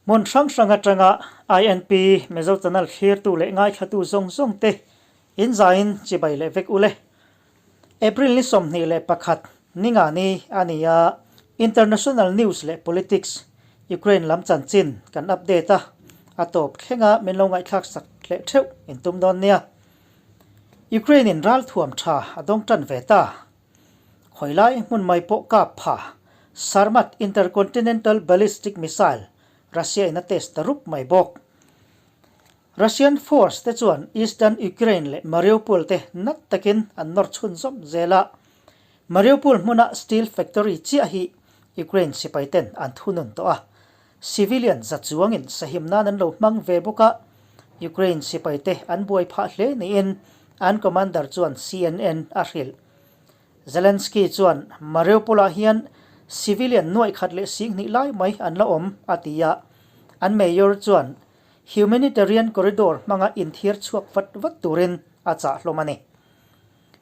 Hmun hrang hrang atanga INP Mizo Channel thlirtu leh ngaithlatu zawng zawng te in zaiin chibai leh vek ule. April ni 21 ninga ni a ni a, International News leh Politics, Ukraine lam chanchin kan update a, a tawp thlenga min lo ngaihthlak sak leh theuh in tum dawn nia. Ukraine in ralthuam tha a dawng tan ve ta. Khawilai hmun mai pawh kap pha Sarmat Intercontinental Ballistic Missile Russia in a test ta rup mai bawk. Russian force te chuan eastern Ukraine leh Mariupol te nat takin an nawr chhunzawm zel a. Mariupol hmuna steel factory chiah hi Ukraine sipai ten an thunun tawh a. Civilian za chuangin sahim nan an lo hmang ve bawk a, Ukraine sipai te an buai phah hle niin an commander chuan CNN a hrilh. Zelensky chuan Mariupol-ah hian civilian nuaih khat leh singhnih lai mai an la awm, a ti a. An mayor chuan humanitarian corridor hmanga inthiar chhuak vat vat turin a chah hlawm a ni.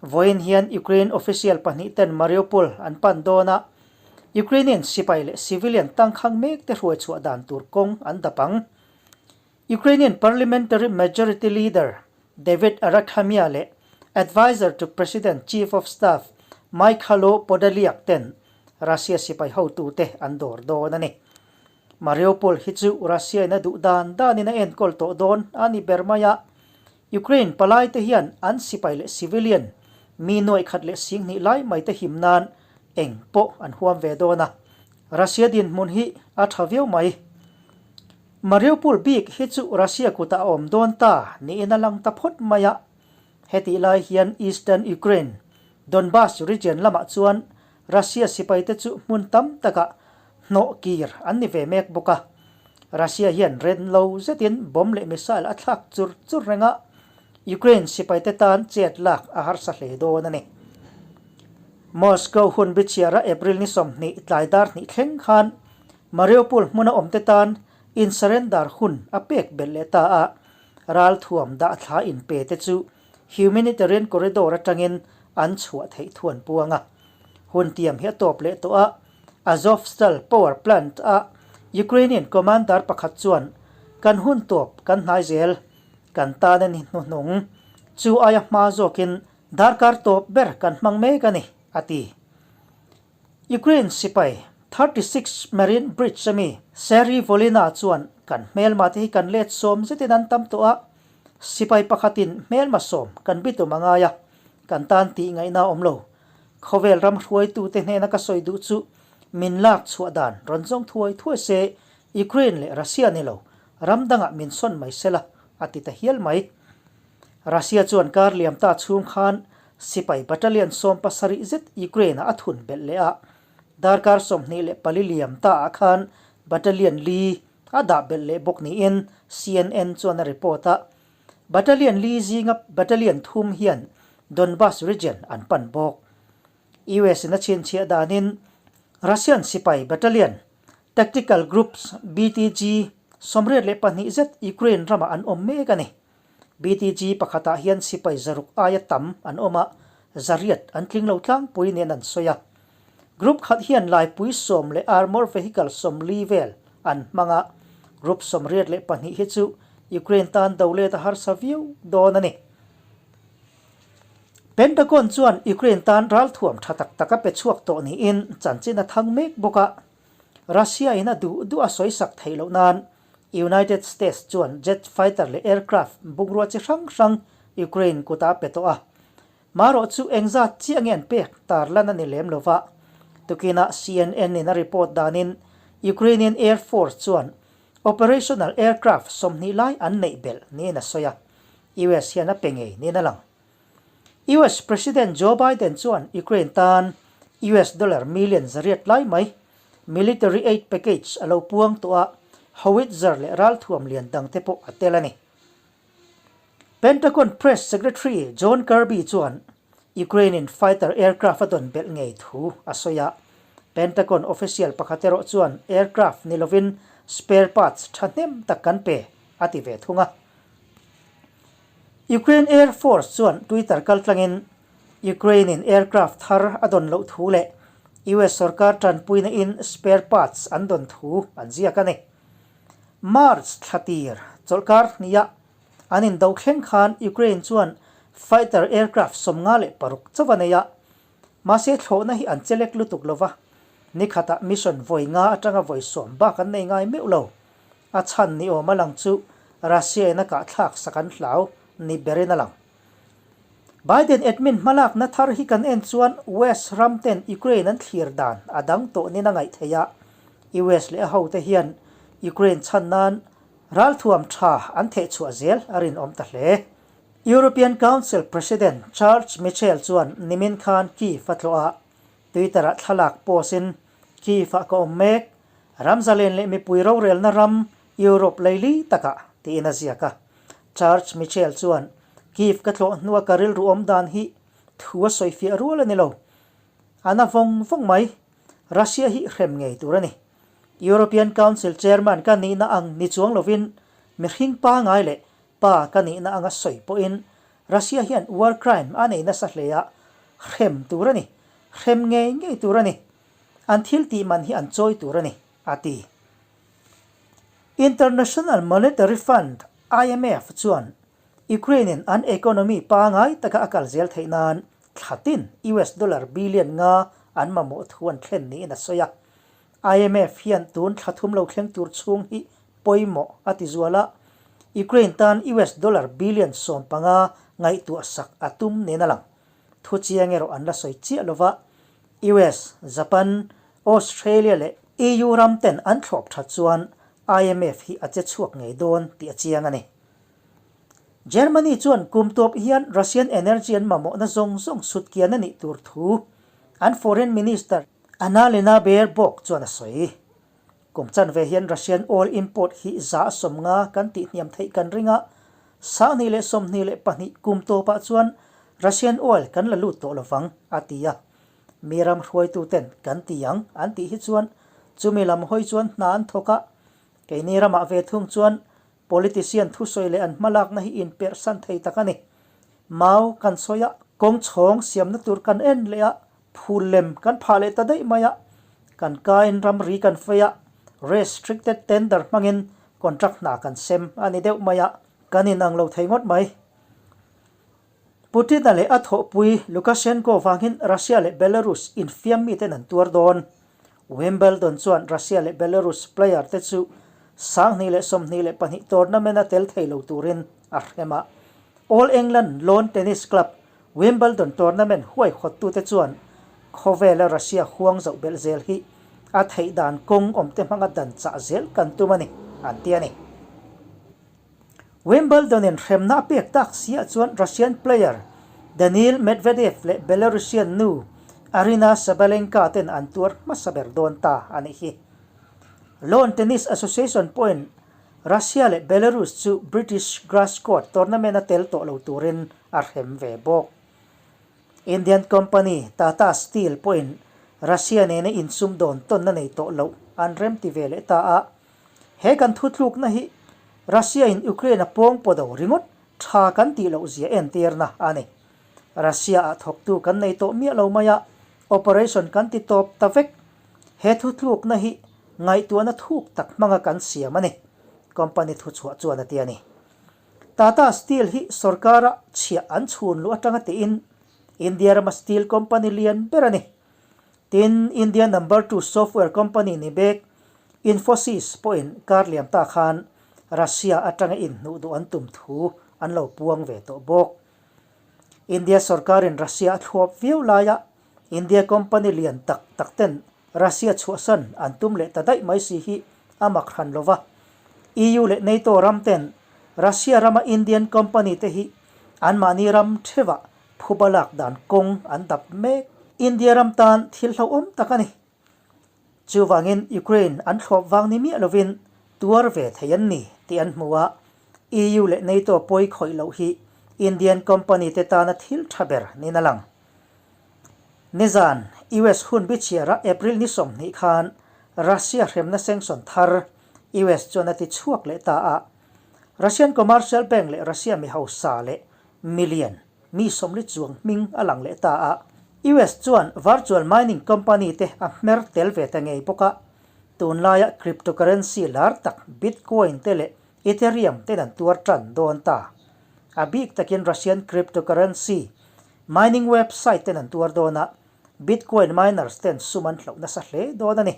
Vawiin hian Ukraine official pahnih ten Mariupol an pan dawn a, Ukrainian sipai leh civilian tangkhang mek te hruai chhuah dan tur kawng an dap ang. Ukrainian parliamentary majority leader David Arakhamia leh adviser to President chief of staff Mykhailo Podolyak ten Russia sipai hotute an dawr dawn a ni. Mariupol hi chu Russia in a duh dan danin a enkawl tawh dawn a ni ber mai a, Ukraine palai te hian an sipai leh civilian mi nuaih khat leh singhnih lai mai te him nan eng pawh an huam ve dawn a, Russia dinhmun hi a tha viau mai. Mariupol bik hi chu Russia kutah a awm dawn ta niin a lang ta phawt mai a, hetih lai hian Eastern Ukraine, Donbas region lamah chuan Russia sipai te chu hmun tam takah hnawh kir an ni ve mek bawk a. Russia hian ren lo zetin bomb leh missile a thlak chur chur reng a, Ukraine sipai te tan chet lak a harsa hle dawn a ni. Moscow hun bichhiara April ni 20 tlai dar hnih thleng khan Mariupol hmuna awm te tan in surrender hun a pek belh leh ta a, ralthuam dah thla inpe te chu Humanitarian corridor atangin an chhuah theih thu an puang a. Hun tiam hi a tawp leh tawh a, Azovstal power plant a Ukrainian commander pakhat chuan kan hun tawp kan hnai zel, kan tan a ni hnuhnung, chu aia hma zawkin darkar tawp ber kan hmang mek a ni, a ti. Ukraine sipai 36 Marine Bridge ami Serhiy Volyna chuan kan hmelma te hi kan let sawm zetin an tam tawh a, sipai pakhatin hmelma sawm kan bitum a ngai a, kan tan tih ngaihna a awm lo. Khawvel ram hruaitute hnena ka sawi duh chu min lak chhuah dan rawn zawng thuai thuai se, Ukraine leh Russia ni lo, ram dangah min sawn mai sela, a ti ta hial mai. Russia chuan kar liam ta chhung khan sipai battalion 17 zet Ukraine-ah a thun belh leh a, darkar 24 liam taah khan battalion li a dah belh leh bawk niin CNN chuan a report a. Battalion li zinga battalion thum hian Donbas region an pan bawk. US in a chhinchhiah danin Russian sipai battalion Tactical Groups, BTG, 82 zet Ukraine ramah an awm mek a ni. BTG pakhatah hian sipai zaruk aia tam an awm a, zariat an tling lo tlangpui nen an sawi a. Group khat hian laipui sawm leh armour vehicle 40 vel an hmang a, Group 82 hi chu Ukraine tan do let a harsa viau dawn a ni. Pentagon chuan Ukraine tan ralthuam tha tak tak a pe chhuak tawh niin chanchin a thang mek bawk a, Russia in a duh duh a sawisak theih loh nan United States chuan jet fighter leh aircraft bungrua chi hrang hrang Ukraine kutah a pe tawh a. Marawh chu engzat chiah nge an pek tarlan a ni lem lo va. Tukinah CNN in a report danin Ukrainian Air Force chuan operational aircraft 20 lai an neih belh niin a sawi a, US hian a pe ngei niin a lang. US President Joe Biden chuan Ukraine tan US dollar million zariat lai mai military aid package a lo puang tawh a, howitzer leh ralthuam lian dangte pawh a tel a ni. Pentagon Press Secretary John Kirby chuan Ukraine-in fighter aircraft a dawn belh ngei thu a sawi a, Pentagon official pakhat erawh chuan aircraft ni lovin spare parts thahnem tak kan pe a ti ve thung a. Ukraine Air Force chuan Twitter kaltlangin Ukraine-in aircraft thar a dawn loh thu leh US sorkar tanpuina in spare parts an dawn thu an ziak a ni. March thla tir chawlhkar hniah an indo thleng khan Ukraine chuan fighter aircraft 56 chauh a nei a, mahse thlawhna hi an chelek lutuk lo va, nikhatah mission vawi nga atanga vawi sawm bak an nei ngai meuh lo. A chhan ni awm a lang chu Russia in a kahthlak sak an hlau ni berin a lang. Biden admin hmalakna thar hi kan en chuan West ram ten Ukraine an thlir dan a dang tawh nin a ngaih theih a, US leh a hote hian Ukraine chhan nan ralthuam tha an thehchhuah zel a rinawm ta hle. European Council President Charles Michel chuan nimin khan Kyiv a tlawh a, Twitter-ah thlalak post-in Kyiv-ah ka awm mek, ram zalen leh mipui rorelna ram Europe leili takah tiin a ziak a. Charles Michel chuan, Kyiv ka tlawh hnua ka rilru awm dan hi thu a sawifiah rual a ni lo. A na vawng vawng mai. Russia hi hrem ngei tur a ni. European Council Chairman ka nihna ang ni chuang lovin mihring pangai leh pa ka nihna anga sawi pawhin Russia hian war crime a nei nasa hle a, hrem tur a ni. Hrem ngei ngei tur a ni. An thil tih man hi an chawi tur a ni, a ti. International Monetary Fund, IMF, chuan Ukraine-in an economy pangai taka a kal zel theih nan thlatin US dollar billion nga an mamawh thu an thlen niin a sawi a. IMF hian tun thla thum lo thleng tur chhung hi pawimawh a ti zual a, Ukraine tan US dollar billion 15 ngaihtuah sak a tum nen a lang. Thu chiang erawh an la sawi chiah lo va, US, Japan, Australia leh EU ram ten an thlawp that chuan IMF hi a che chhuak ngei dawn tih a chiang a ni. Germany chuan kum tawp hian Russian energy an mamawhna zawng zawng sutkian a nih tur thu an Foreign Minister Annalena Baerbock chuan a sawi. Kum chanve hian Russian oil import hi 50% kan tihhniam theih kan ring a, 2022 kum tawpah chuan Russian oil kan la lut tawh lovang, a ti a. Mi ram hruaituten kan ti ang an tih hi chuan chumi lam hawi chuan hna an thawk a, keini ramah ve thung chuan politician thusawi leh an hmalakna hi inperhsan thei tak a ni. Mau kan sawi a, kawng chhawng siamna tur kan en leh a, phul lem kan phah leh ta daih mai a, kan kain ramri kan fei a, restricted tender hmangin contract hna kan sem a ni deuh mai a, kan inang lo thei ngawt mai. Putin-a leh a thawhpui Lukashenko vangin Russia leh Belarus infiam miten an tuar dawn. Wimbledon chuan Russia leh Belarus player te chu 2022 tournament-a tel thei lo turin a hrem a. All England Lawn Tennis Club Wimbledon tournament huaihawttute chuan khawvela Russia huang zoh belh zel hi a theih dan kawng awmte hmanga dan chah zel kan tum a ni, an ti a ni. Wimbledon-in hremna a pek tak siah chuan Russian player Daniil Medvedev leh Belarusian nu Aryna Sabalenka ten an tuar hmasa ber dawn ta a nih hi. Lawn Tennis Association pawhin Russia leh Belarus chu British Grass Court tournament-a tel tawh lo turin a hrem ve bawk. Indian company Tata Steel pawhin Russia nena insumdawn tawnna nei tawh loh an remti ve leh ta a, He kan thutlukna hi Russia in Ukraine a pawng pawh do ringawt tha kan tih loh zia entirna a ni. Russia ah thawktu kan nei tawh miah lo mai a, operation kan ti tawp ta vek. He thutlukna hi ngaihtuahna thuk tak hmanga kan siam a ni, company thuchhuah chuan a ti a ni. Tata Steel hi sorkara chhiah an chhun luh atanga tiin India rama steel company lian ber a ni. Tin, India number two software company ni bek Infosys pawhin kar liam ta khan Russia atanga inhnuh duh an tum thu an lo puang ve tawh bawk. India sorkarin Russia a thluap viau laia India company lian tak tak ten Russia chhuahsan an tum leh ta daih mai si hi a mak hran lo va. EU leh NATO ram ten Russia rama Indian company te hi anmahni ram theuhah phuba lak dan kawng an dap mek. India ram tan thil hlauhawm tak a ni. Chuvangin Ukraine an thlawp vang ni miah lovin tuar ve thei an ni tih an hmu a, EU leh NATO pawi khawih loh hi Indian company te tana thil tha ber niin a lang. Nizan, US hun bichhiara April ni 20 khan Russia hremna sanction thar US chuan a ti chhuak leh ta a, Russian Commercial Bank leh Russia mi hausa leh million mi 40 chuang hming a lang leh ta a. US chuan virtual mining company te a hmer tel ve ta ngei bawk a. Tunlaia cryptocurrency lar tak Bitcoin te leh Ethereum ten an tuar tan dawn ta. A bik takin Russian cryptocurrency mining website ten an tuar dawn a, Bitcoin miners ten sum an hloh nasa hle dawn a ni.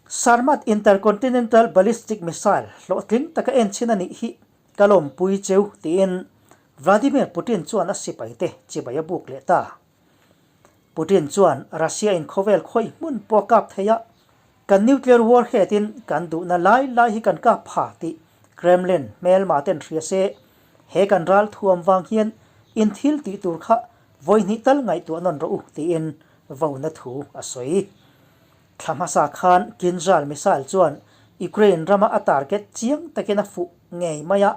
Sarmat Intercontinental Ballistic Missile hlawhtling taka enchhin a nih hi ka lawmpui cheu tiin Vladimir Putin chuan a sipaite chibai a buk leh ta. Putin chuan Russia in khawvel khawih hmun pawh a kap thei a, kan nuclear warhead in kan duhna lai lai hi kan kap pha tih Kremlin hmelma ten hria se, he kan ral thuam vang hian in thil tih tur kha vawi hnih tal ngaihtuah nawn rawh u tiin vona thu a sawi. Thla hmasa khan Kinzhal missile chuan Ukraine rama a target chiang takin a fuh ngei mai a,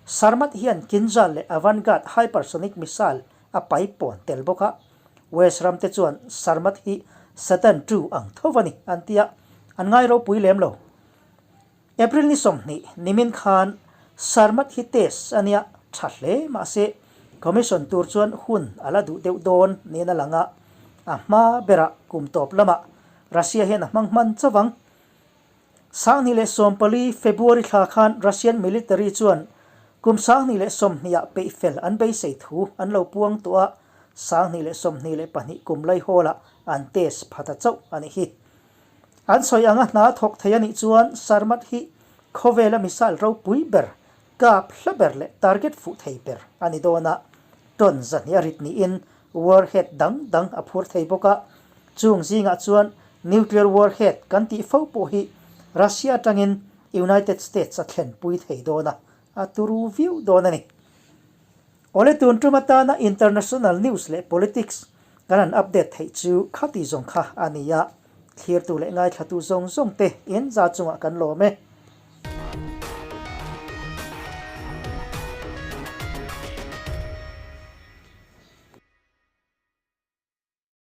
Sarmat hian Kinzhal leh Avangard hypersonic missile a pai pawn tel bawk a, West ram te chuan Sarmat hi Satan ii ang tho a ni an ti a, an ngai ropui lem lo. April ni 20 nimin khan Sarmat hi test a nia tha hle mahse Commission tur chuan hun a la duh deuh dawn niin a lang a, a hma berah kum tawp lamah Russia hian a hmang hman chauh ang. 2014 February thla khan Russian military chuan kum 2020 ah peih fel an beisei thu an lo puang tawh a, 2022 kum laihawlah an test pha ta chauh a nih hi. An sawi anga hna thawk thei a nih chuan Sarmat hi khawvela missile ropui ber, kap hla ber leh target fuh thei ber a ni dawn a, ton zahnih a rit niin warhead dang dang a phur thei bawk a, Chung zingah chuan nuclear warhead kan tih fo pawh hi Russia atangin United States a thlenpui thei dawn a, a turu viau dawn a ni. Awle tun tum atana international news leh politics kan han update theih chu khati zawng kha a ni a, thlirtu leh ngaithlatu zawng zawng te in za chungah kan lawm e.